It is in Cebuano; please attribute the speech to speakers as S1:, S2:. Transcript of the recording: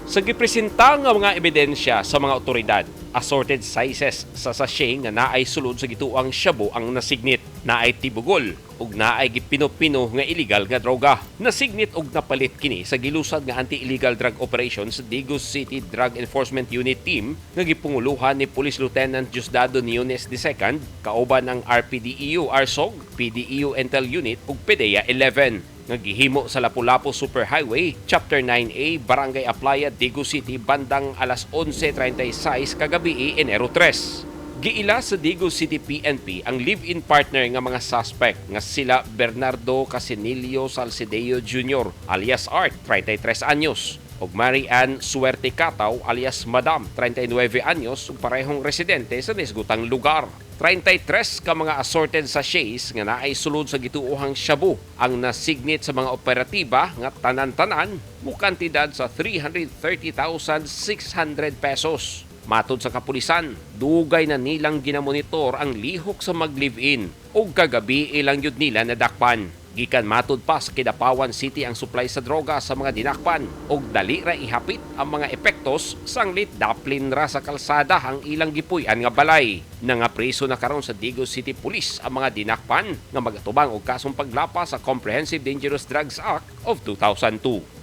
S1: Sa gipresenta nga mga ebidensya sa mga otoridad, assorted sizes sa sachet nga naay sulod sa gituang shabu ang nasignit, naay tibugol ug naay gipino-pino nga illegal nga droga. Nasignit og napalit kini sa gilusad nga anti-illegal drug operations sa Digos City Drug Enforcement Unit Team nga gipunguluhan ni Police Lieutenant Diosdado Niones II kauban ang RPDEU ARSOG, PDEU Intel Unit ug PDEA 11 nga gihimo sa Lapu-Lapu Superhighway, Chapter 9A, Barangay Aplaya, Digos City bandang alas 11:36 kagabi, Enero 3. Giila sa Digos City PNP ang live-in partner nga mga suspect nga sila Bernardo Casinillo Salcedeo Jr. alias Art, 33 anyos, ug Mary Ann Suerte Cataw alias Madam, 39 anyos, ug parehong residente sa nisgutang lugar. 33 ka mga assorted sachets nga naay sulod sa gituohang shabu ang nasignit sa mga operatiba nga tanan-tanan mo kantidad sa 330,600 pesos. Matod sa kapulisan, dugay na nilang ginamonitor ang lihok sa mag-live-in ug kagabi ilang yun nila nadakpan. Gikan matud pa sa Kidapawan City ang supply sa droga sa mga dinakpan ug dali ra ihapit ang mga epektos sanglit daplin ra sa kalsada ang ilang gipuy-an nga balay. Nangapriso na karon sa Digos City Police ang mga dinakpan nga magatubang og kasong paglapas sa Comprehensive Dangerous Drugs Act of 2002.